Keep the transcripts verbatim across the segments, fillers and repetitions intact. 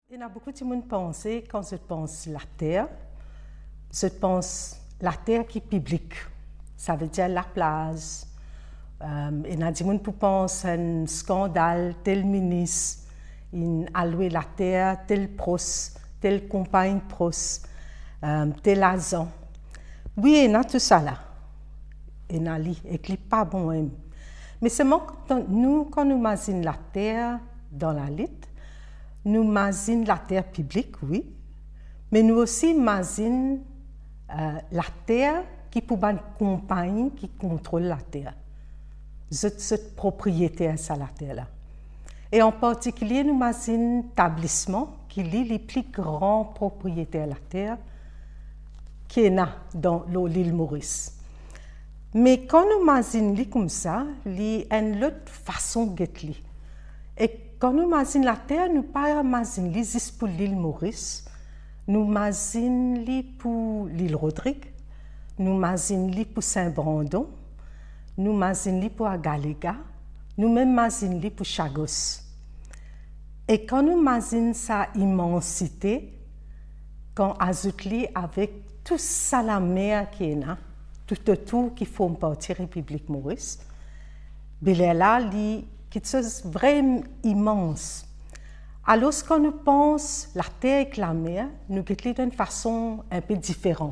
Ena boukou dimoun panse, kan zot pans later, zot pans later ki piblik, savedir laplaz. Ehm, ena dimoun pou pans enn skandal, tel minis inn alwe later tel pros, tel konpagn pros, ehm, tel azan. Wi, ena tousala. Ena li, ek li pa bon mem. Me selman, kan nou, kan nou mazinn later dan lalit, nou mazinn later piblik, wi, me nou osi mazinn, eh, later ki pou bann konpagn ki kontrol later. Zot, zot propriyeter sa later la. E an partikilie, nou mazinn Tablisman, ki li, li pli gran propriyeter later ki ena dan, lor Lil Moris. Me kan nou mazinn li koumsa, li enn lot fason get li. E kan nou mazinn later, nou pa mazinn li zis pou Lil Moris, nou mazinn li pou Lil Rodrig, nou mazinn li pou Sin Brandon, nou mazinn li pou Agalega, nou mem mazinn li pou Chagos. E kan nou mazinn sa imansite, kan azout li avek tou sa lamer ki ena toutotour ki form parti Repiblik Moris, be lerla li kiksoz vremem imans. Alor, kan nou pans later ek lamer, nou get li dan enn fason enpe diferan.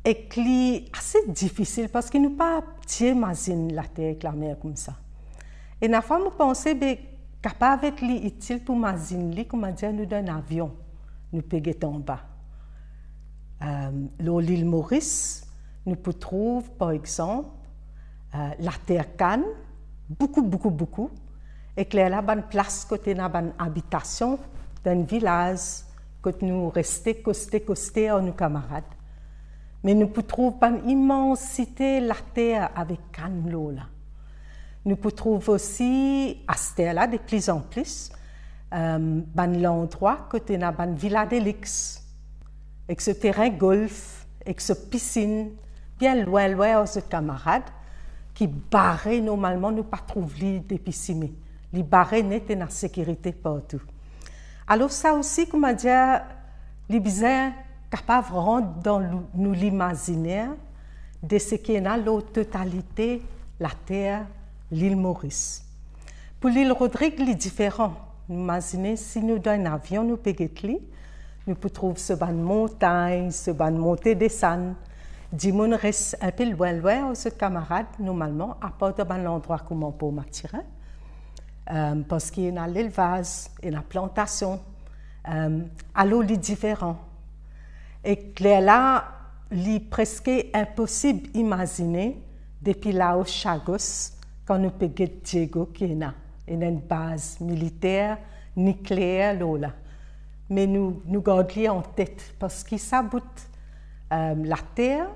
Ek li ase difisil, parski nou pa ti mazinn later ek lamer koumsa. Ena fwa mo panse, be, kapav et li itil pou mazinn li, koumadir nou dan enn avion, nou pe get anba. Ehm, lor Lil Moris, nou pou trouv, par exanp, eh, later kann, boukou, boukou, boukou. Ek lerla bann plas kot ena bann abitasion, dan enn vilaz, kot nou reste koste koste ar nou kamarad. Me nou pou trouv bann imansite later avek kann lor la. Nou pou trouv osi, aster la, de pli an pli, ehm, bann landrwa kot ena bann vila de lix, ek so terin golf, ek so pisinn, bien lwin, lwin ar zot kamarad, ki bare, normalman nou pa trouv li depi sime. Li bare net, ena sekirite partou. Alor sa osi, koumadir, li bizin kapav rant dan lou-, nou limaziner de seki ena lor totalite later Lil Moris. Pou Lil Rodrig, li diferan. Nou mazine, si nou dan enn avion, nou pe get li, nou pou trouv so bann montagn, so bann monte desann. Dimoun res enpe lwin, lwin ar zot kamarad, normalman, apar dan bann landrwa kouma Port Mathurin, ehm, parski ena lelvaz, ena plantasion, ehm, alor li diferan. Ek lerla, li preske inposib imazine depi lao Chagos, kan nou pe get Diego ki ena, ena enn baz militer nikleer lor la. Me nou, nou gard li antet, parski sa bout, ehm, later,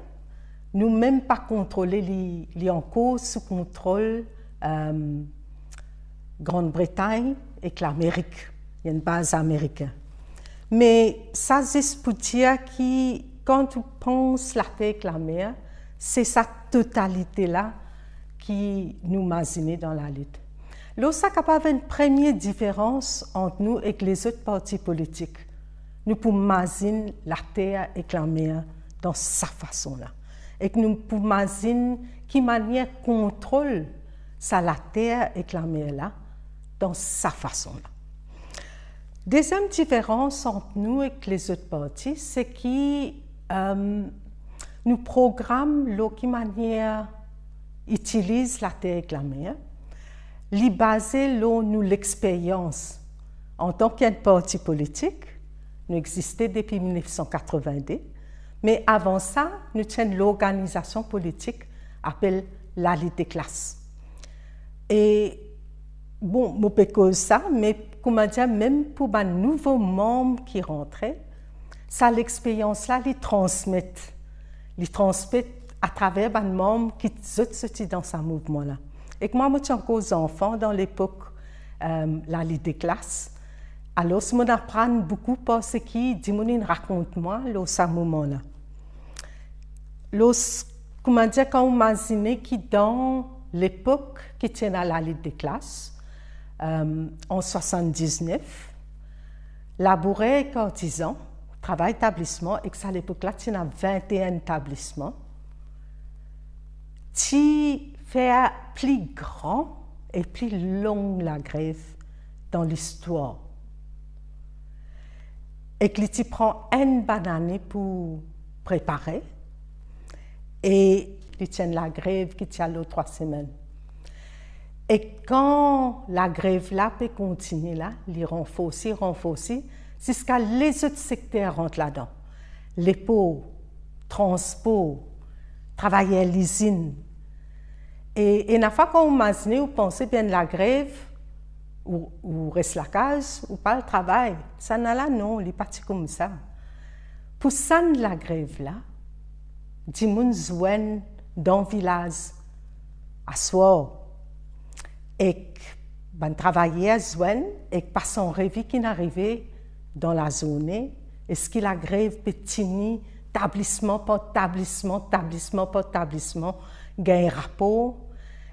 nou mem pa kontrole li, li ankor sou kontrol, ehm, Grann Bretagn ek Lamerik. Li enn baz amerikin. Me sa zis pou dir ki kan ou pans later ek lamer, se sa totalite la ki nou mazine dan lalit. Lor sa kapav enn premie diferans ant nou ek lezot parti politik. Nou pou mazinn later ek lamer dan sa fason la. Ek nou pou mazinn ki manier kontrol sa later ek lamer la dan sa fason la. Deziem diferans ant nou ek lezot parti, se ki, ehm, nou program lor ki manier itiliz later ek lamer, li baze lor nou lexperyans antan ki enn parti politik. Nou existe depi mil nef san katrovin-de, me avan sa, nou ti enn lorganizasion politik apel Lalit de Klas. E, bon, mo pe koz sa, me koumadir, mem pou bann nouvo manm ki rantre, sa lexperyans la, li transmet. Li transmet atraver bann manm ki zot sorti dan sa mouvman la. Ek mwa, mo ti ankor zanfan dan lepok, ehm, Lalit de Klas. Alor, mo'nn aprann boukou par seki dimoun inn rakont mwa lor sa moman la. Lor, koumadir, kan ou mazine ki dan lepok ki ti ena Lalit de Klas, ehm, an swasann-diznef, Labourer ek artizan, travay tablisman, ek sa lepok la ti ena vinteen tablisman, ti fer pli gran e pli long lagrev dan listwar. Ek li ti pran enn bann ane pou prepare, e li ti enn lagrev ki ti al lor trwa semenn. E kan lagrev la pe kontigne la, li ranforsi, ranforsi, ziska lezot sekter rant ladan. Lepor, transpor, travayer lizinn. E, e ena fwa kan ou imazine, ou panse, bien, lagrev, ou, ou res lakaz, ou pa al travay. Sannla non, li pa ti koumsa. Pou sann lagrev la, dimoun zwenn dan vilaz aswar, ek bann travayer zwenn, ek pa san revi ki'nn arive dan lazourne, eski lagrev pe tini tablisman par tablisman, tablisman par tablisman, gagn rapor,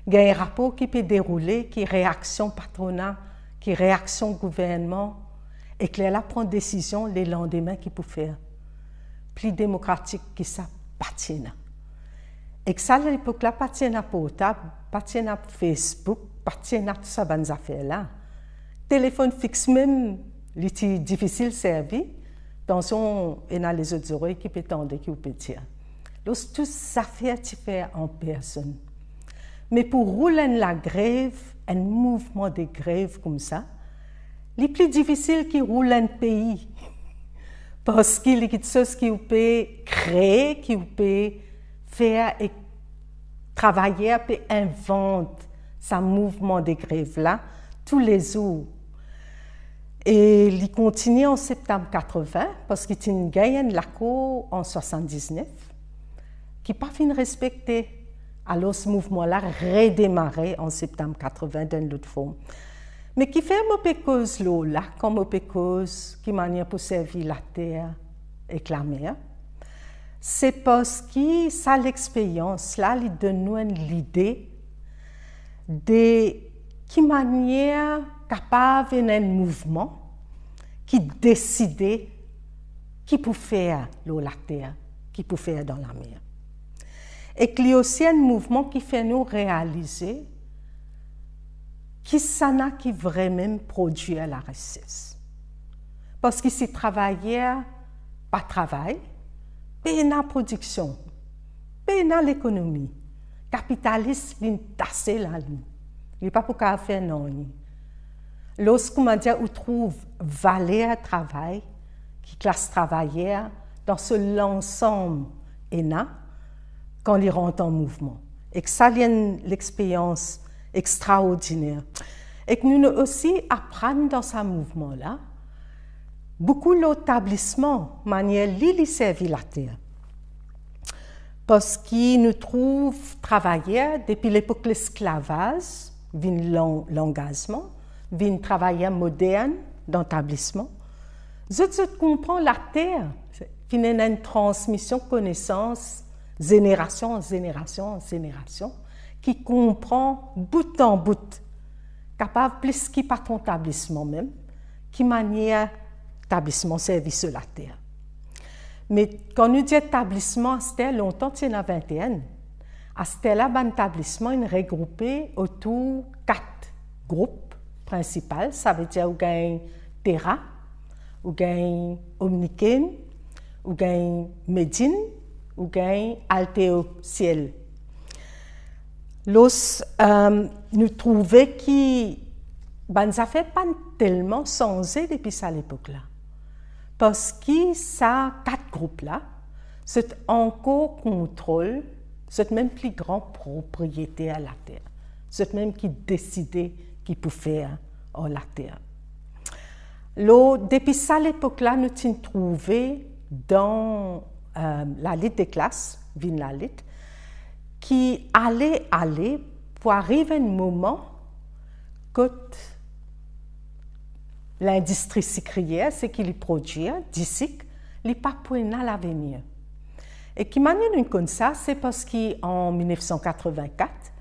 gagn rapor ki pe deroule, ki reaksion patrona, ki reaksion gouvernman, ek lerla pran desizion lelandime ki pou fer. Pli demokratik ki sa, pa ti ena. Ek sa, lepok la, pa ti ena portab, pa ti ena Facebook, pa ti ena tou sa bann zafer la. Telefonn fix mem, li ti difisil servi, tansion ena lezot zorey ki pe tande ki ou pe dir. Lor tou zafer ti fer an personn. Me pou roul enn lagrev, enn mouvman de grev koumsa, li pli difisil ki roul enn pei. Parski li kiksoz ki ou pe kree, ki ou pe fer, ek travayer pe invant sa mouvman de grev la toulezour. E li kontigne an septam katrevin, parski ti'nn gagn enn lakor an swasann-diznef, ki pa finn respekte. Alor, mouvman la redemare an septam katrevin dan enn lot form. Me kifer mo pe koz lor la, kan mo pe koz ki manier pou servi later ek lamer, se parski sa lexperyans la, li donn nou enn lide de ki manier kapav ena enn mouvman ki deside ki pou fer lor later, ki pou fer dan lamer. Ek li osi enn mouvman ki fer nou realize kisannla ki vremem prodwir lareses. Parski si travayer pa travay, pena prodiksion, pena lekonomi. Kapitalis, li'nn tase lalinn. Li pa pou kapav fer nanye. Lors, koumadir, ou trouv valer travay ki klas travayer dan so lansam ena, kan li rant an mouvman. Ek sa, li enn lexperyans extraordiner. Ek nou, nou osi aprann dan sa mouvman la boukou lor tablisman, manier li, li servi later. Parski nou trouv travayer, depi lepok lesklavaz, vinn lan-, langazman, vinn travayer modern dan tablisman. Zot, zot konpran later, finn ena enn transmision konesans, zenerasion an zenerasion an zenerasion, ki konpran bout an bout, kapav plis ki patron tablisman mem, ki manier tablisman servi so later. Me kan nou dir tablisman, aster, lontan ti ena vinteen. Aster la, bann tablisman inn regroupe otour kat group prinsipal, savedir ou gagn Tera, ou gagn Omnikin, ou gagn Medin, ou gagn Alteo Ciel. Lors, eh, nou trouve ki bann zafer pa'nn telman sanze depi sa lepok la. Parski sa kat group la, zot ankor kontrol, zot mem pli gran propriyeter later. Zot mem ki deside ki pou fer ar later. Lor, depi sa lepok la, nou ti'nn trouve dan, eh, lalit de klas, vinn lalit, ki ale, ale pou ariv enn moman kot lindistri sikriyer, seki li prodwir, disik, li pa pou ena lavenir. E ki manier nou konn sa, se parski an mil nef san katrevinkat,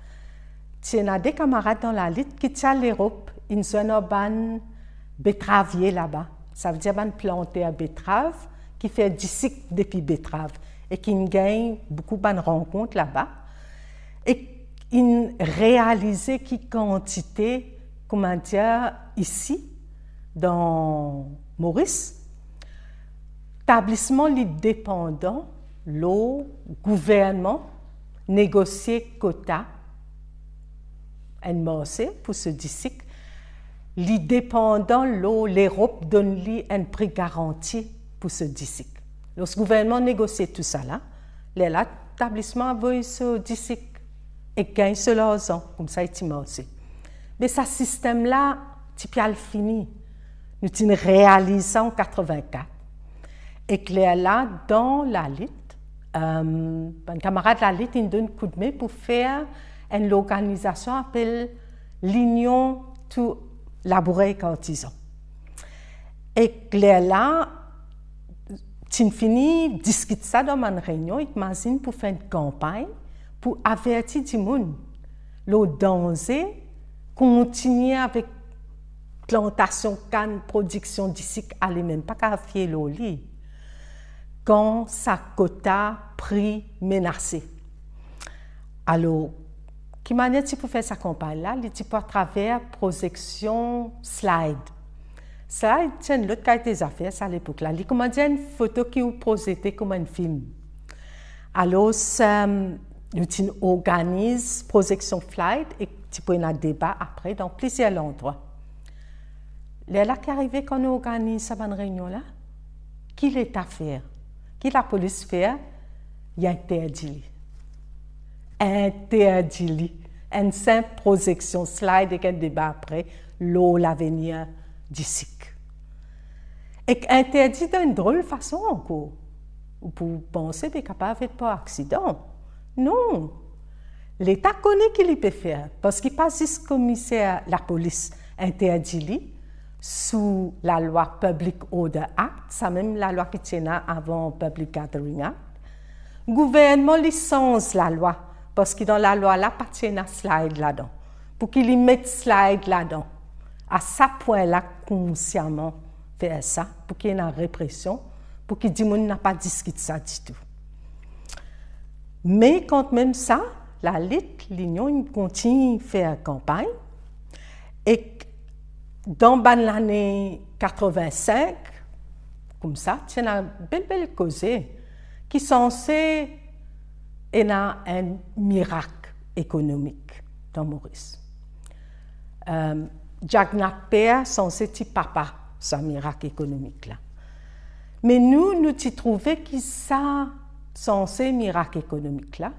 ti ena de kamarad dan lalit ki ti al Lerop, inn zwenn ar bann betravie laba. Savedir bann planter betrav ki fer disik depi betrav e ki'nn gagn boukou bann rankont laba, e inn realize ki kantite, koumadir, isi dan Moris, tablisman li depandan lor gouvernman negosie kota enn marse pou so disik, li depandan lor Lerop donn li enn pri garanti pou so disik. Lors gouvernman negosie tousala, lerla tablisman avoy so disik e gagn so larzan, koumsa li ti marse. Me sa sistem la ti pe al fini. Nou ti'nn realiz sa an katrevin-kat. Ek lerla, dan lalit, em, bann kamarad lalit inn donn koudme pou fer enn lorganizasion apel Linion tou labourer ek artizan. Ek lerla, ti'nn fini diskit sa dan bann reynion, ek mazinn pou fer enn kanpagn pou averti dimoun lor danze kontigne avek plantasion kann, prodiksion disik, ale mem pa kapav fie lor li, kan sa kota pri menase. Alor, ki manier ti pou fer sa kanpagn la? Li ti pou atraver prozeksion slide. Slide ti enn lot kalite zafer sa lepok la. Li koumadir enn foto ki ou prozete kouma enn fim. Alor, sa, nou ti'nn organiz prozeksion slide ek ti pou ena deba apre dan plizier landrwa. Lerla ki arive kan nou organiz sa bann reynion la, ki Leta fer? Ki lapolis fer? Li interdi li. Interdi li. Enn sinp prozeksion slide ek enn deba apre lor lavenir disik. Ek interdi dan enn drol fason ankor. Ou pou panse be kapav et par aksidan. Non. Leta kone ki li pe fer, parski pa zis komiser lapolis interdi li sou lalwa Public Order Act, sa mem lalwa ki ti ena avan Public Gathering Act. Gouvernman li sanz lalwa, parski dan lalwa la pa ti ena slide ladan. Pou ki li met slide ladan, a sa pwin la konsiaman fer sa, pou ki ena represion, pou ki dimoun napa diskit sa ditou. Me kantmem sa, lalit, Linion, inn kontign fer kanpagn, ek dan bann lane katrevin-sink, koumsa, ti ena bel bel koze ki sanse ena enn mirak ekonomik dan Moris. Em, Jack Napier sanse ti papa sa mirak ekonomik la. Me nou, nou ti trouve ki sa sanse mirak ekonomik la,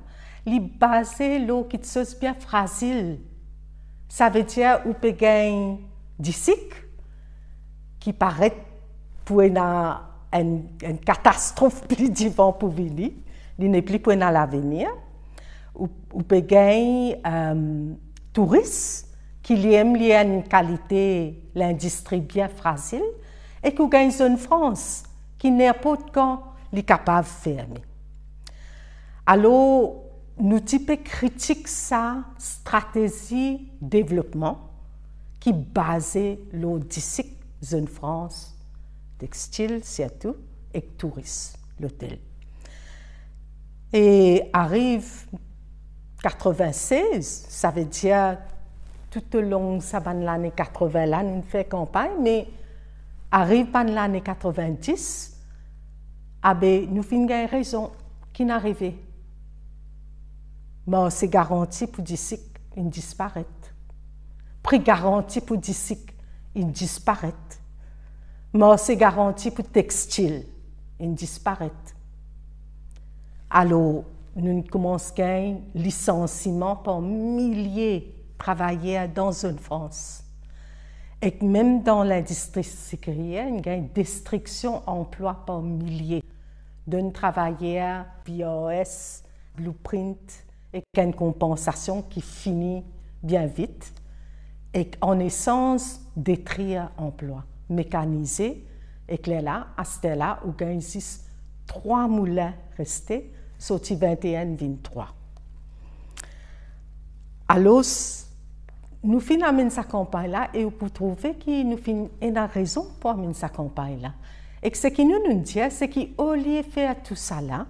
li baze lor kitsoz bien frazil. Savedir ou pe gagn disik ki paret pou ena enn, enn katastrof pli divan pou vini, li nepli pou ena lavenir. Ou, ou pe gagn, em, touris, ki limem li enn kalite lindistri bien frazil, e ki ou gagn Zone Franche, ki ninport kan li kapav ferme. Alor, nou ti pe kritik sa stratezi devlopman ki baze lor disik, Zone Franche, textile sirtou, ek touris, lotel. E ariv katrevin-sez, savedir toutolong sa bann lane katrevin la, nou fer kanpagn, me ariv bann lane katrevin-dis, abe, nou finn gagn rezon, ki'nn arive? Marse garanti pou disik inn disparet. Pri garanti pou disik inn disparet. Marse garanti pou textile inn disparet. Alor, nou koumans gagn lisansiman par milie travayer dan Zone Franche. Ek mem dan lindistri sikrier, nou gagn destriksion anplwa par milie. Donn travayer B R S, Blueprint, ek enn konpansasion ki fini bien vit, ek an esanz detrir anplwa mekanize, ek lerla, asterla, ou gagn zis trwa moulin reste, sorti vinteen vinn trwa. Alor, Nou finn amenn sa kanpagn la e ou pou trouve ki nou finn ena rezon pou amenn sa kanpagn la. Ek seki nou, nou dir, seki olie fer tousala,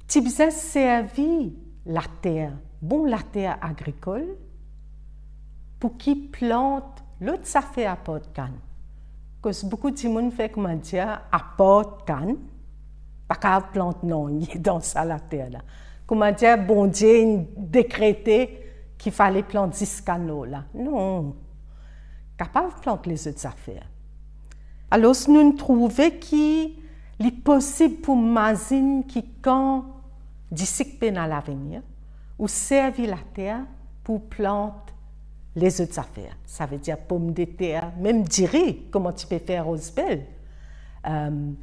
ti bizin servi later, bon later agrikol, pou ki plant lot zafer apar kann. Koz boukou dimoun fer, koumadir, apar kann, pa kapav plant nanye dan sa later la. Koumadir, Bondie inn dekrete ki fale plant zis kann la. Non, kapav plant lezot zafer. Alor, nou trouve ki li posib pou mazinn ki kan disik pena lavenir, ou servi later pou plant lezot zafer. Savedir pomdeter, mem diri, kouma ti pe fer Rose Belle, ehm,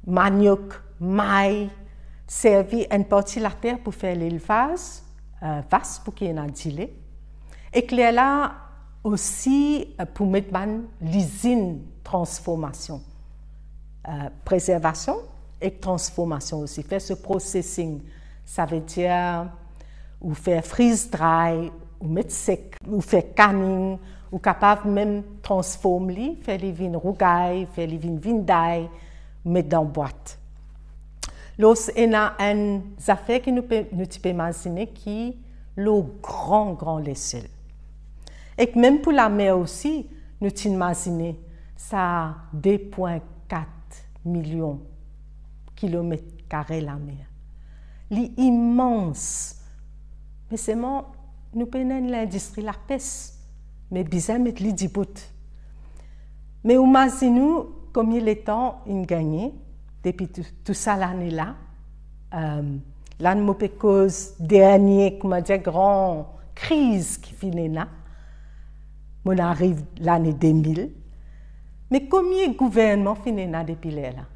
maniok, may, servi enn parti later pou fer lelvaz, eh, vas pou ki ena dile. Ek lerla osi, eh, pou met bann lizinn transformasion, eh, prezervasion ek transformasion osi, fer so processing. Savedir ou fer freeze dry, ou met sek, ou fer canning, ou kapav mem transform li, fer li vinn rougay, fer li vinn vinday, met dan bwat. Los ena enn zafer ki nou pe, nou ti pe mazine ki lor gran, gran lesel. Ek mem pou lamer osi, nou ti mazine sa de pwin kat milion kilomet kare lamer. Li imans. Me selman, nou pena enn lindistri lapes, me bizin met li dibout. Me ou mazinn ou komie letan inn gagne depi tou, tou sa lane la. Ehm, la mo pe koz dernie, koumadir, gran kriz ki finn ena. Mo'nn ariv lane de mil. Me komie gouvernman finn ena depi lerla?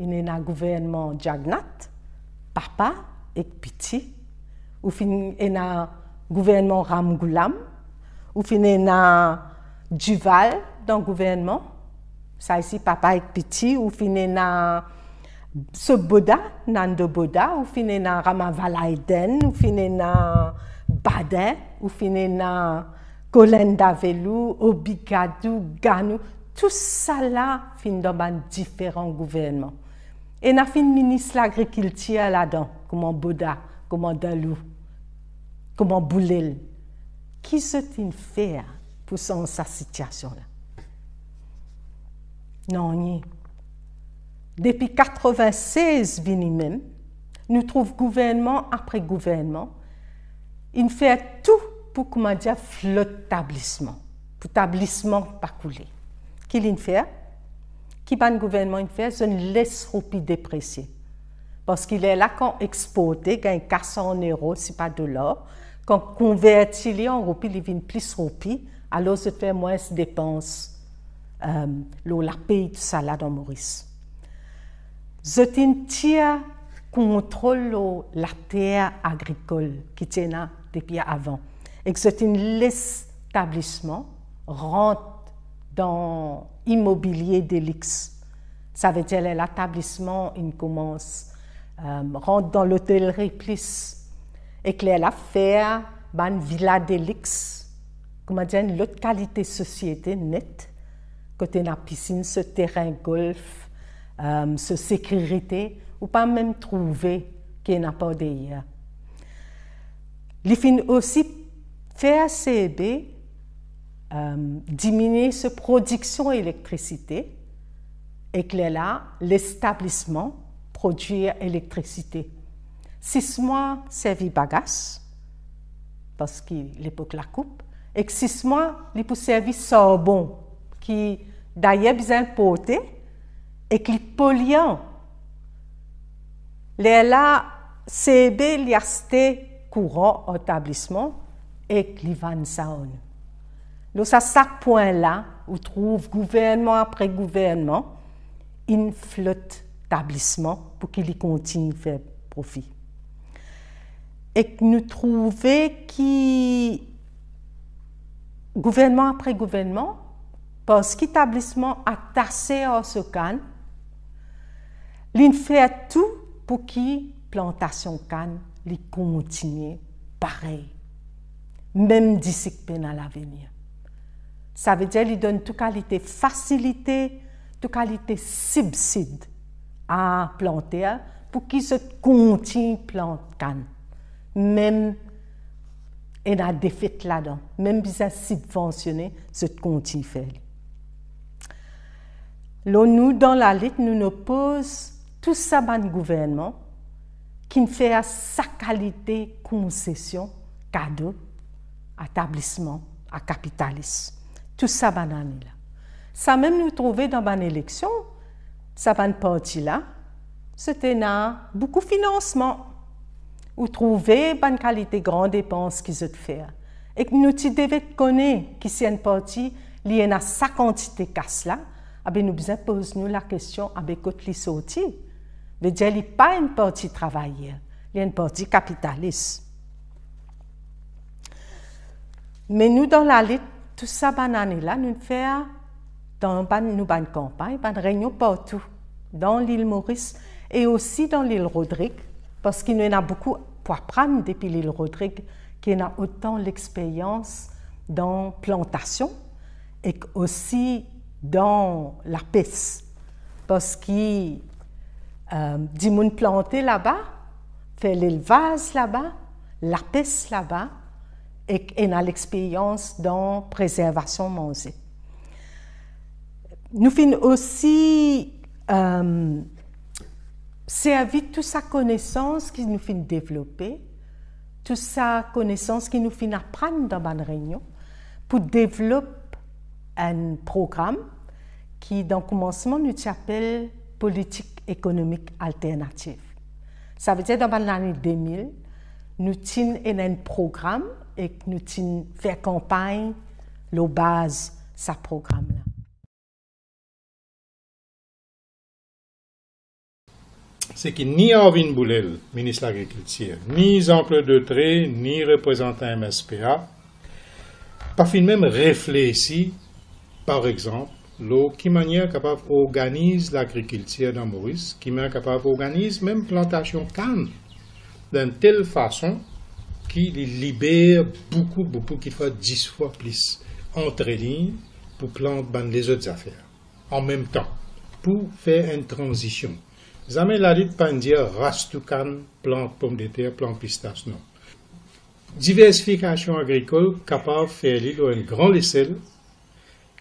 Inn ena gouvernman Jagannath, papa ek piti. Ou finn ena gouvernman Ramgoolam, ou finn ena Duval dan gouvernman, sa isi papa ek piti, ou finn ena Subodha, Nanda Buddha, ou finn ena Ramavalahiten, ou finn ena Badin, ou finn ena Kolinda Vellore, Obigadu, Ganu, tousala finn dan bann diferan gouvernman. Ena finn minis lagrikiltir ladan, kouma Boda, kouma Dalou, kouma Boulel. Ki zot inn fer pou sanz sa sitiasion la? Nanye. Depi katrevinsez vini mem, nou trouv gouvernman apre gouvernman inn fer tou pou, koumadir, flot tablisman, pou tablisman pa koule. Ki li'nn fer? Ki bann gouvernman inn fer? Zot inn les roupi depresie. Parski lerla kan exporte, gagn kas an ero, sipa dolar, kan konverti li an roupi, li vinn plis roupi, alor zot fer mwins depans, ehm, lor lapey tousala dan Moris. Zot inn tir kontrol lor later agrikol ki ti ena depi avan. Ek zot inn les tablisman rant dan imobilie de lix. Savedir lerla tablisman inn koumans, ehm, rant dan lotelri plis. Ek lerla fer bann vila de lix, koumadir, enn lot kalite sosiete net, kot ena pisinn, so terin golf, ehm, so sekirite, ou pa mem trouve ki ena par deyer. Li finn osi fer CEB, ehm, diminie so prodiksion elektrisite, ek lerla les tablisman prodwir elektrisite. Sis mwa servi bagas, parski lepok lakoup, ek sis mwa li pou servi sarbon, ki dayer bizin inporte, ek li polian. Lerla CEB li aste kouran ar tablisman ek li vann sa ar nou. Lor sa, sa pwin la, ou trouv gouvernman apre gouvernman inn flot tablisman pou ki li kontign fer profi. Ek nou trouve ki gouvernman apre gouvernman, parski tablisman atase ar so kann, li'nn fer tou pou ki plantasion kann li kontigne parey. mem disi ki pena lavenir. Savedir li donn tou kalite fasilite, tou kalite sibsid a planter pou ki zot kontign plant kann. Mem ena defet ladan, mem bizin sibvansione, zot kontign fer li. Lor Nou dan Lalit, nou, nou opoz tou sa bann gouvernman ki'nn fer sa kalite konsesion, kado a tablisman, a kapitalis. Tou sa bann ane la. Samem nou trouve dan bann eleksion, sa bann parti la, zot ena boukou finansman. Ou trouve bann kalite gran depans ki zot fer. Ek nou ti devret kone ki si enn parti li ena sa kantite kas la, abe nou bizin poz nou lakestion, abe kot li sorti? Vedir li pa enn parti travayer, li enn parti kapitalis. Me Nou dan Lalit, tou sa bann ane la, nou fer dan bann, nou bann kanpagn, bann reynion partou, dan Lil Moris e osi dan Lil Rodrig, parski nou ena boukou pou aprann depi Lil Rodrig, ki ena otan lexperyans dan plantasion ek osi dan lapes. Parski, eh, dimoun plante laba, fer lelvaz laba, lapes laba, ek ena lexperyans dan prezervasion manze. Nou finn osi, eh, servi tou sa konesans ki nou finn devlope, tou sa konesans ki nou finn aprann dan bann reynion, pou devlop enn program ki dan koumansman nou ti apel politik ekonomik alternativ. Savedir dan bann lane de mil, nou ti ena enn program ek nou ti fer kanpagn lor baz sa program la. Seki ni Arvin Boulel, minis lagrikiltir, ni Jean-Claude Detré, ni reprezantan M S P A, pa finn mem reflesi, par exanp, lor ki manier kapav organiz lagrikiltir dan Moris, ki manier kapav organiz mem plantasion kann dan enn tel fason ki li liber boukou, boukou, kitfwa dis fwa plis antrelinn pou plant bann lezot zafer an mem tan, pou fer enn tranzision. Zame Lalit pa'nn dir ras tou kann, plant pomdeter, plant pistas, non. Diversifikasion agrikol kapav fer li lor enn gran lesel,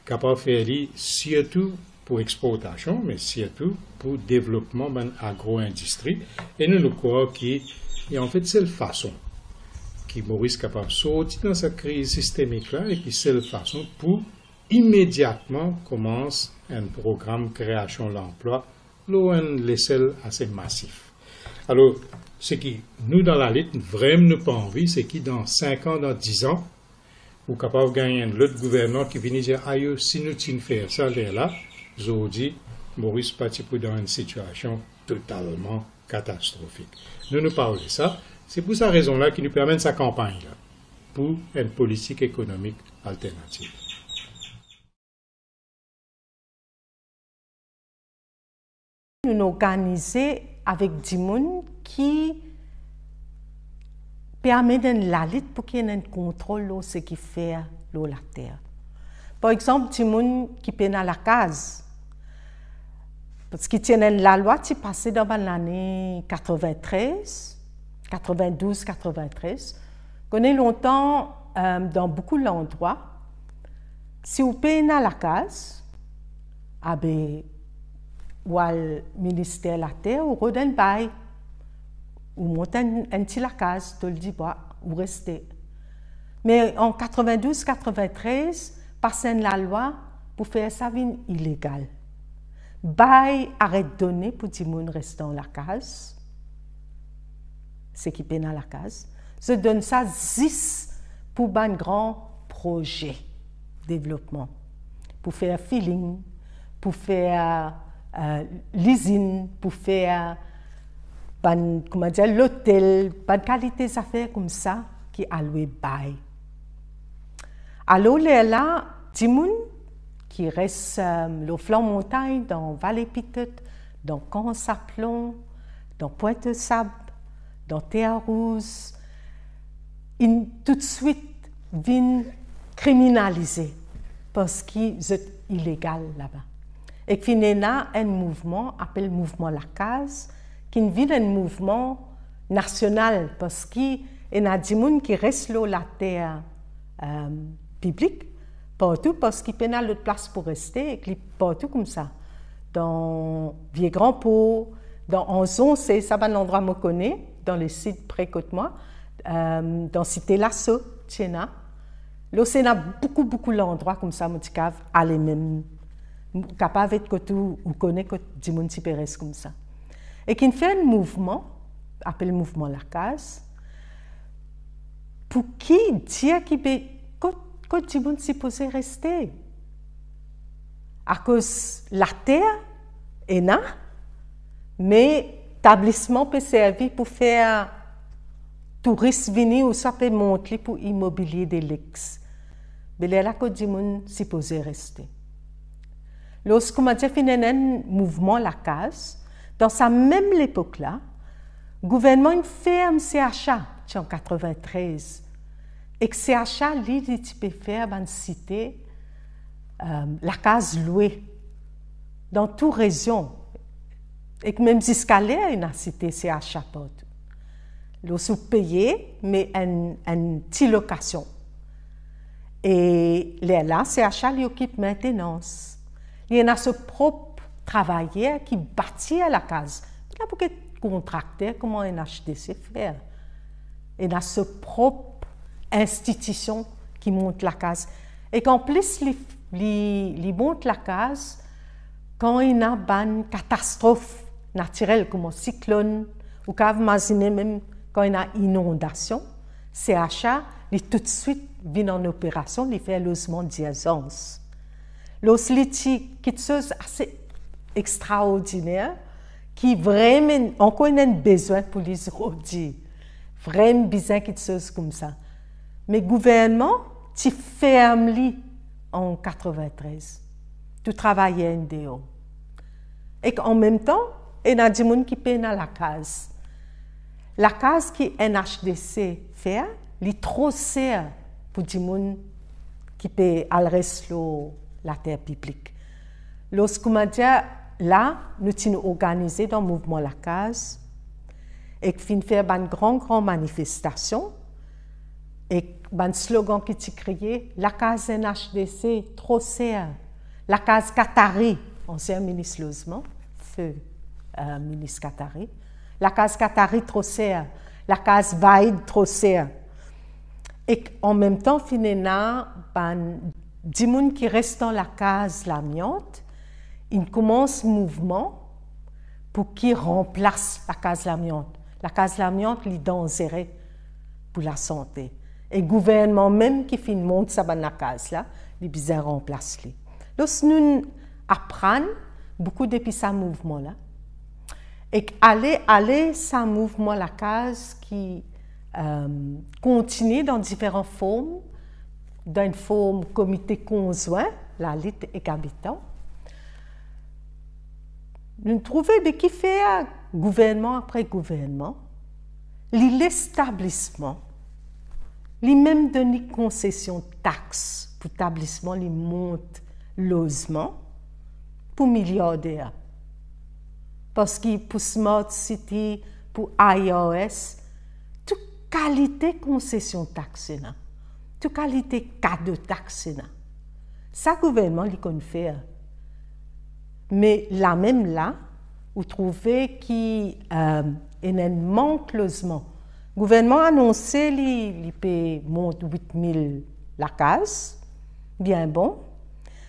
kapav fer li sirtou pou exportasion, me sirtou pou devlopman bann agro-indistri. E nou, nou krwar ki, e anfet, sel fason ki Moris kapav sorti dan sa kriz sistemik la, e ki sel fason pou imediatman koumans enn program kreasion lanplwa lor enn lesel ase masif. Alor, seki Nou dan Lalit, vremem nou pa anvi, seki dan sink an, dan diz an, ou kapav gagn enn lot gouvernman ki vini dir, "Ayo, si nou ti'n fer sa lerla, zordi, Moris pa ti pou dan enn sitiasion totalman katastrofik." Nou, nou pa vle sa. Se pou sa rezon la ki nou pe amenn sa kanpagn la pou enn politik ekonomik alternativ. Nou'nn organize avek dimoun ki pe amenn enn lalit pou ki ena enn kontrol lor seki fer lor later. Par exanp, dimoun ki pena lakaz, parski ti ena enn lalwa ti pase dan bann lane katrevintrez, katrevindouz, katrevintrez. Kone lontan, eh, dan boukou landrwa, si ou pena lakaz, abe, ou al minister later, ou rod enn bay, ou mont enn, enn ti lakaz, tol dibwa, ou reste. Me an katrevindouz, katrevintrez, pas enn lalwa pou fer sa vinn ilegal. Bay aret done pou dimoun res dan lakaz, seki pena lakaz. Zot donn sa zis pou bann gran proze devlopman, pou fer filling, pou fer, eh, lizinn, pou fer bann, koumadir, lotel, bann kalite zafer koumsa ki alwe bay. Alor lerla, dimoun ki res, eh, lor flan montagn, dan Vale Pitot, dan Kan Saplon, dan Pwint Sab, dan Terrouz, inn toutswit vinn kriminalize parski zot ilegal laba. Ek finn ena enn mouvman apel Mouvman Lakaz, ki vinn enn mouvman nasional, parski ena dimoun ki res lor later, eh, piblik partou, parski pena lot plas pou reste, ek li partou koumsa. Dan Vie Grand Port, dan Anzon, se sa bann landrwa mo kone, dan lesid pre kot mwa, eh, dan Site Laso, ti ena. Lor ena boukou, boukou landrwa koumsa mo ti kav ale mem. Kapav et kot ou, ou kone kot dimoun ti pe res koumsa. Ek inn fer enn mouvman, apel Mouvman Lakaz, pou ki dir ki be, kot, kot dimoun sipoze reste. Akoz later ena, me tablisman pe servi pou fer touris vini ouswa pe mont li pou imobilie de lix. Be lerla kot dimoun sipoze reste. Lors kouma dir finn ena enn Mouvman Lakaz, dan sa mem lepok la, gouvernman inn ferm C H A, ti an katrevin-trez. Ek C H A, li, li ti pe fer bann site, eh, lakaz lwe dan tou rezion. Ek mem ziska ler ena site C H A partou. Lors ou peye, me enn, enn ti lokasion. E lerla, C H A, li okip maintenans. Li ena so prop travayer ki batir lakaz. Pena bouke kontrakter kouma enn H D C fer. Ena so prop institision ki mont lakaz. Ek anplis, li, li, li mont lakaz kan ena bann katastrof natirel, kouma siklonn, ou kav mazine mem kan ena inondasion, C H A, li toutswit vinn an operasion, li fer lozman dirzans. Lors li ti kiksoz ase extraordiner, ki vremem, ankor ena enn bezwin pou li zordi. Vremem bizin kiksoz koumsa. Me gouvernman ti ferm li an katrevin-trez. Tou travayer inn deor. Ek an mem tan, ena dimoun ki pena lakaz. Lakaz ki enn H D C fer, li tro ser pou dimoun ki pe al res lor later piblik. Lors kouma dir la, nou ti organize dan Mouvman Lakaz, ek finn fer bann gran, gran manifestasion, ek bann slogan ki ti kriye, "Lakaz enn H D C, tro ser. Lakaz Katari," ansien minis lozman, feu, eh, minis Katari. "Lakaz Katari tro ser. Lakaz Vaid tro ser." Ek an mem tan, finn ena bann dimoun ki res dan lakaz lamiant, inn koumans mouvman pou ki ranplas lakaz lamiant. Lakaz lamiant, li danzere pou lasante. E gouvernman mem ki finn mont sa bann lakaz la, li bizin ranplas li. Lors nou aprann boukou depi sa mouvman la. Ek ale, ale sa mouvman lakaz ki, eh, kontinie dan diferan form, dan enn form komite konzwin, Lalit ek Abitan. Nou trouve be kifer gouvernman apre gouvernman, li les tablisman, li mem donn li konsesion tax pou tablisman li mont lozman pou miliarder. Parski pou Smart City, pou I R S, tou kalite konsesion tax ena, tou kalite kado tax ena. Sa gouvernman li konn fer. Me lamem la, ou trouve ki, eh, ena enn mank lozman. Gouvernman anonse li, li pe mont wit mil lakaz, bien bon.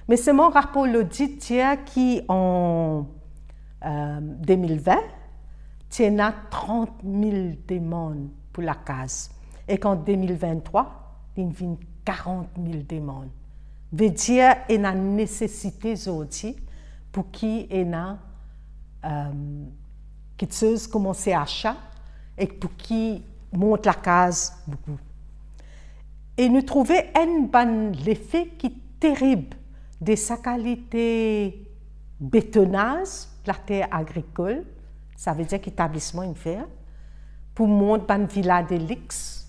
Me selman rapor lodit dir ki an, eh, de mil vin, ti ena trant mil demann pou lakaz. Ek an de mil vinn-trwa, li vinn karant mil demann. Vedir ena nesesite zordi pou ki ena, eh, kiksoz kouma C H A ek pou ki mont lakaz boukou. E nou trouve enn bann lefe ki terib de sa kalite betonaz later agrikol, savedir ki tablisman inn fer, pou mont bann vila de lix,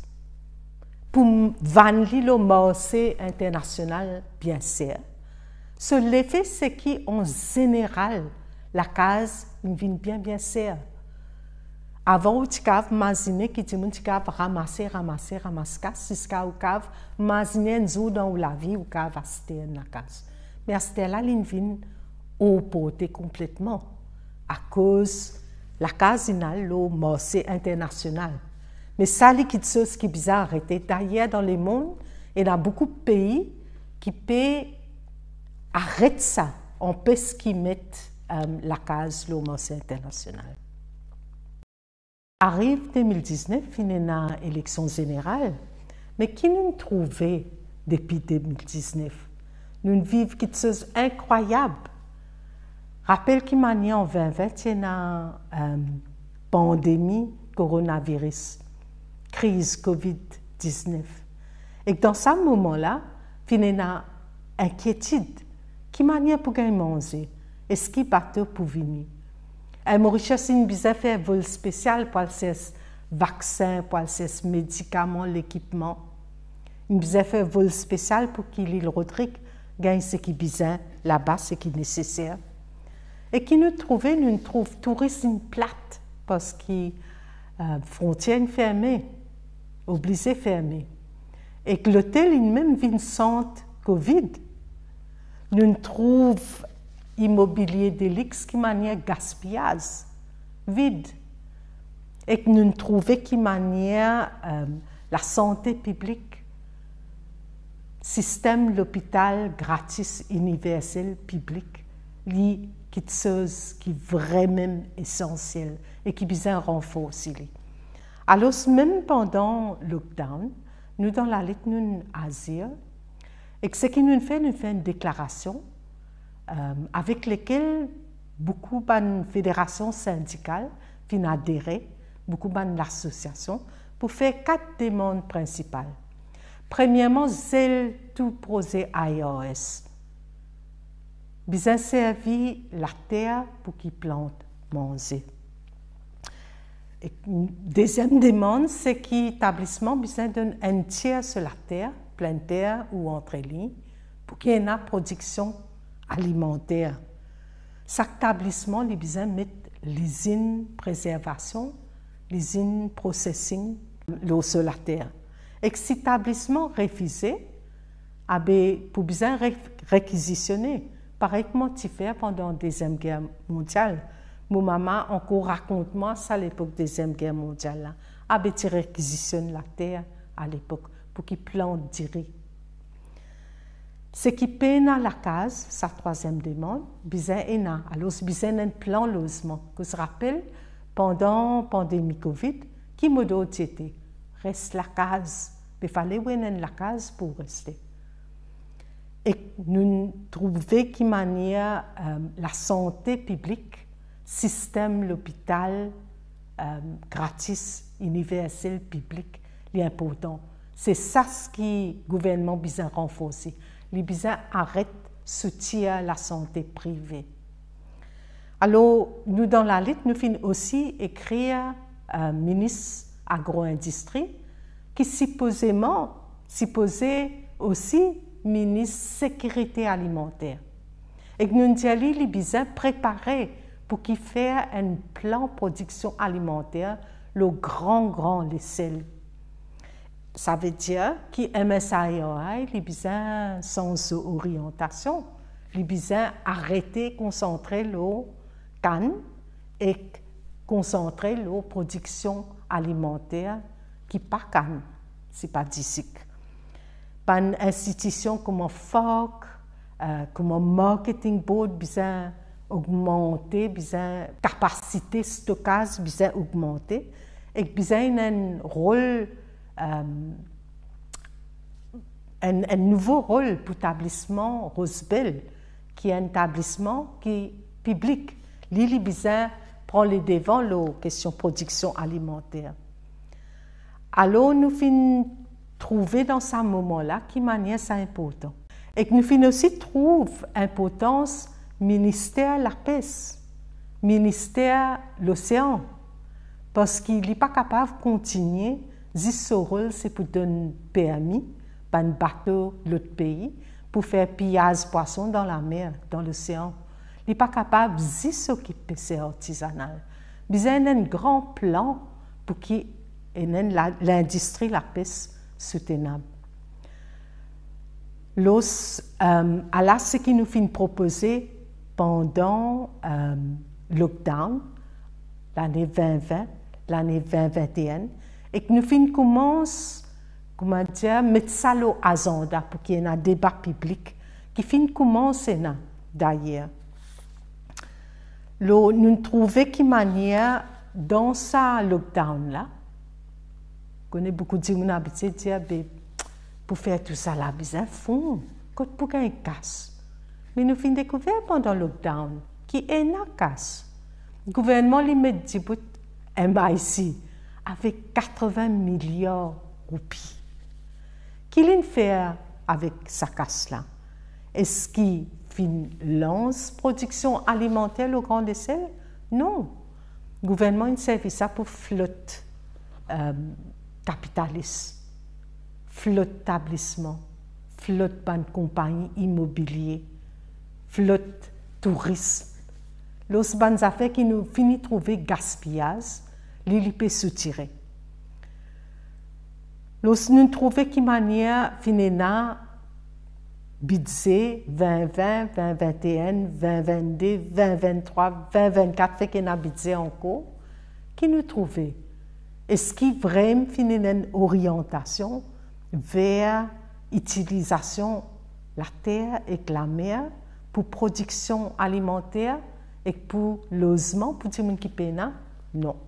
pou vann li lor marse internasional bien ser. So lefe seki an zeneral lakaz inn vinn bien, bien ser. Avan ou ti kav mazine ki dimoun ti kav ramase, ramase, ramas kas, ziska ou kav mazine enn zour dan ou lavi ou kav aste enn lakaz. Me aster la, linn vinn or porte konpletman, akoz lakaz inn al lor marse internasional. Me sa li kiksoz ki bizin arete. Dayer, dan lemond, ena boukou pei ki pe aret sa, anpes ki met, eh, lakaz lor marse internasional. Ariv de mil diznef, finn ena eleksion zeneral, me ki nou trouve depi de mil diznef? Nou viv kiksoz inkrwayab. Rapel ki manier an vin vin ti ena, eh, pandemi koronaviris, kriz kovid diznef. Ek dan sa moman la, finn ena inkietid, ki manier pou gagn manze? Eski bato pou vini? Air Mauritius inn bizin fer vol spesial pou al sers vaksin, pou al sers medikaman, lekipman. Inn bizin fer vol spesial pou ki Lil Rodrig gagn seki bizin laba, seki neseser. E ki nou trouve, nou trouv touris inn plat, parski, eh, frontier inn ferme, oblize ferme. Ek lotel inn mem vinn sant kovid. Nou trouv imobilie de lix ki manier gaspiyaz, vid. Ek nou trouve ki manier, eh, lasante piblik, sistem lopital gratis, iniversel, piblik, li kiksoz ki vremem esansiel e ki bizin ranforse li. Alor, mem pandan lockdown, nou dan lalit, nou azir, ek seki nou fer, nou fer enn deklarasion, eh, avek lekel boukou bann federasion sindikal finn adere, boukou bann lasosiasion, pou fer kat demann prinsipal. Premierman, zel tou proze A R S. Bizin servi later pou ki plant manze. E deziem demann, seki etablisman bizin donn enn tier so later, plen ter ou antre lign, pou ki ena prodiksion alimanter. Sak etablisman, li bizin met lizinn prezervasion, lizinn processing lor so later. Ek si etablisman refize, abe pou bizin re-, rekizisione, parey kouma ti fer pandan Deziem Ger Mondial. Mo mama ankor rakont mwa sa lepok Deziem Ger Mondial la. Abe ti rekizisionn later alepok pou ki plant diri. Seki pena lakaz, sa trwaziem demann, bizin ena. Alor, bizin enn plan lozman. Koz rapel, pandan pandemi kovid, ki modord ti ete? Res lakaz. Be fale ou ena enn lakaz pou reste. Ek nou trouve ki manier, eh, lasante piblik, sistem lopital, eh, gratis, iniversel, piblik, li inportan. Se sa seki gouvernman bizin ranforse. Li bizin aret soutir lasante prive. Alor, nou dan lalit, nou finn osi ekrir, eh, minis agro-indistri, ki sipozeman, sipoze osi minis sekirite alimanter. Ek nou dir li, li bizin prepare pou ki fer enn plan prodiksion alimanter lor gran, gran lesel. Savedir ki M S I R I, li bizin sanz so oriantasion, li bizin arete konsantre lor kann ek konsantre lor prodiksion alimanter ki pa kann, si pa disik. Bann institision kouma FARC, eh, kouma Marketing Board bizin ogmante, bizin kapasite stokaz bizin ogmante, ek bizin ena enn rol, eh, enn, enn nouvo rol pou etablisman Rosebel, ki enn etablisman ki piblik. Li, li bizin pran ledevan lor kestion prodiksion alimanter. Alor, nou finn trouve dan sa moman la ki manier sa inportan. Ek nou finn osi trouv inportans Minister Lapes, Minister Losean, parski li pa kapav kontinie Zis so rol se pou donn permi bann bato lot pei pou fer piyaz pwason dan lamer, dan losean. Li pa kapav zis okip peser artizanal. Bizin enn gran plan pou ki enn la, lindistri lapes soutenab. Los, em, ala seki nou finn propoze pandan, em, lockdown, lane vin vin, lane vin vin e enn, ek nou finn koumans, koumadir, met sa lor azanda pou ki ena deba piblik, ki finn koumans ena, dayer. Lo, nou trouve ki manier dan sa lockdown la, kone boukou dimoun abitie dir, be, pou fer tousala bizin fon, kot pou gagn kas? Me nou finn dekouver pandan lockdown ki ena kas. Gouvernman li met dibout M I C avek katrovin miliar roupi. Ki linn fer avek sa kas la? Eski finn lans prodiksion alimanter lor gran lesel? Non. Gouvernman inn servi sa pou flot, em, kapitalis, flot tablisman, flot bann konpagni imobilie, flot tourism. Los bann zafer ki nou fini trouve gaspiyaz, li, li pe soutire. Los nou trouve ki manier finn ena bidze vin vin, vin vin e enn, vin vin de, vin vin trwa, vin vin kat, fek ena bidze ankor, ki nou trouve? Eski vremem finn ena enn oriantasion ver itilizasion later ek lamer pou prodiksion alimanter ek pou lozman pou dimoun ki pena? Non.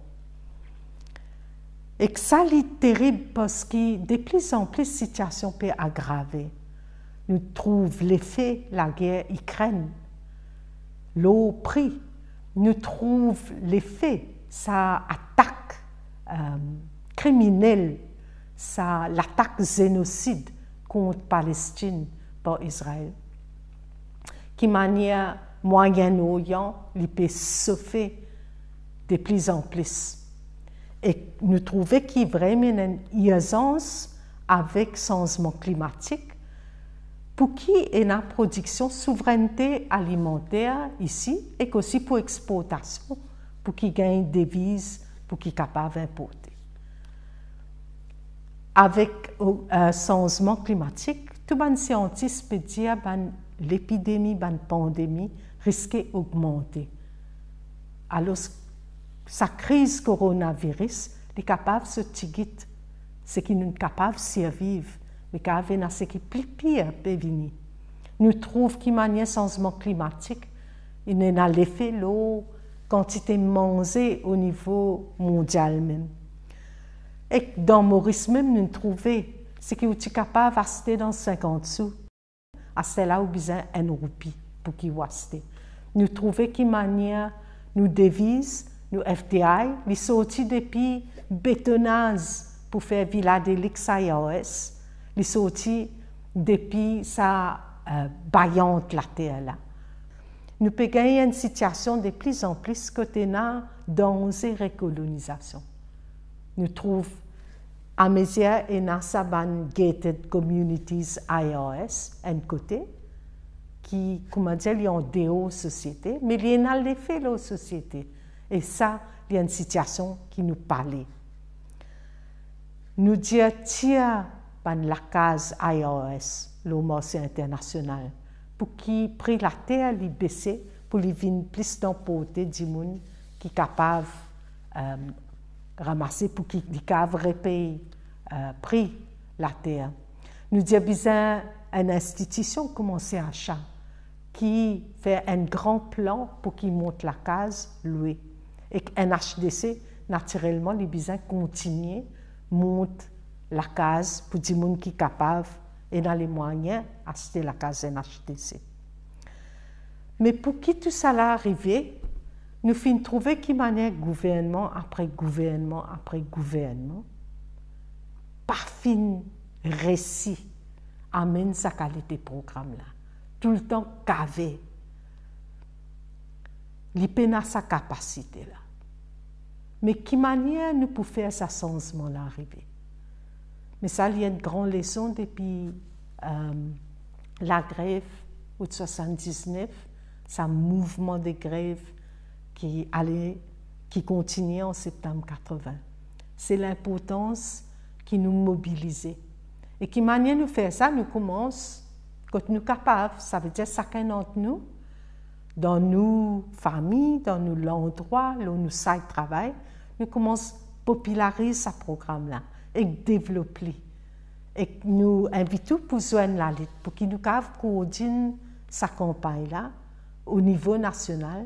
Ek sa li terib parski deplizanpli sitiasion pe agrave. Nou trouv lefe lager Ikrenn lor pri. Nou trouv lefe sa atak, em, kriminel, sa latak zenosid kont Palestin par Izrael. Ki manier Mwayen Oryan li pe sofe deplizanpli. Ek nou trouve ki vremem ena enn irzans avek sanzman klimatik, pou ki ena prodiksion souvrennte alimanter isi, ek osi pou exportasion, pou ki gagn deviz, pou ki kapav inporte. Avek, eh, sanzman klimatik, tou bann siantis pe dir bann lepidemi, bann pandemi riske ogmante. Alor, sa kriz koronaviris, li kapav sot tigit, seki nou kapav sirviv, me kapav ena seki pli pir pe vini. Nou trouv ki manier sanzman klimatik inn ena lefe lor kantite manze o nivo mondial mem. Ek dan Moris mem, nou trouve seki ou ti kapav aste dan sinkant sou, asterla ou bizin enn roupi pou ki ou aste. Nou trouve ki manier nou deviz, nou F D I, li sorti depi betonaz pou fer Villa Delix A R S, li sorti depi sa, eh, bayant later la. Nou pe gagn enn sitiasion deplizanpli kot ena danze rekolonizasion. Nou trouv amezir ena sa bann gated communities A R S enn kote, ki, koumadir, li andeor sosiete, me li ena lefe lor sosiete. E sa, li enn sitiasion ki nou pale. Nou dir tir bann lakaz A R S lor marse internasional, pou ki pri later li bese, pou li vinn plis dan porte dimoun ki kapav, eh, ramase, pou ki li kapav repey, eh, pri later. Nou dir bizin enn institision kouma C H A ki fer enn gran plan pou ki mont lakaz lwe. Ek N H D C, natirelman, li bizin kontinie mont lakaz pou dimoun ki kapav ena lemwayin aste lakaz N H D C. Me pou ki tousala arive, nou finn trouve ki manier gouvernman apre gouvernman apre gouvernman pa finn resi amenn sa kalite program la. Toultan kave. Li pena sa kapasite la. Me ki manier nou pou fer sa sanzman la arive? Me sa li enn gran leson depi, euh, lagrev out swasann-diznef, sa mouvman de grev ki ale, ki kontinie an septam katreven. Se linportans ki nou mobilize. E ki manier nou fer sa? Nou koumans kot nou kapav, savedir sakenn ant nou, dan nou fami, dan nou landrwa, lor nou say travay, nou koumans popilariz sa program la ek devlop li. Ek nou invit ou pou zwenn lalit pou ki nou kapav koordinn sa kanpagn la o nivo nasional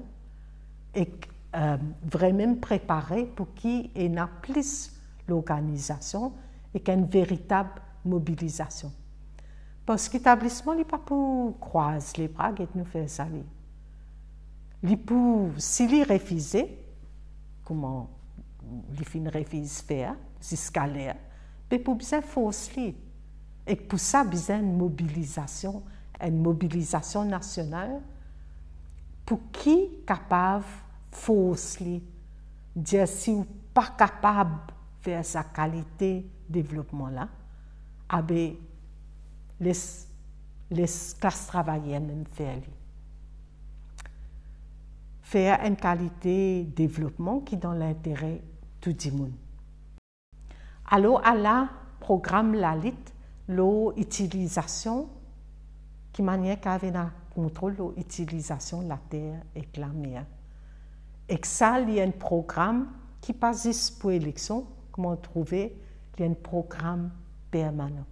ek, euh, vremem prepare pou ki ena plis lorganizasion ek enn veritab mobilizasion. Parski tablisman li pa pou krwaz lebra, get nou fer sa li. Li pou, si li refize, kouma li finn refiz fer ziska ler, be pou bizin fors li. Ek pou sa bizin enn mobilizasion, enn mobilizasion nasional pou ki kapav fors li, dir si ou pa kapav fer sa kalite devlopman la, abe les, les klas travayer mem fer li. Fer enn kalite devlopman ki dan lintere tou dimoun. Alor, ala program lalit lor itilizasion, ki manier kapav ena kontrol lor itilizasion later ek lamer. Ek sa, li enn program ki pa zis pou eleksion, kouma ou trouve, li enn program permanan.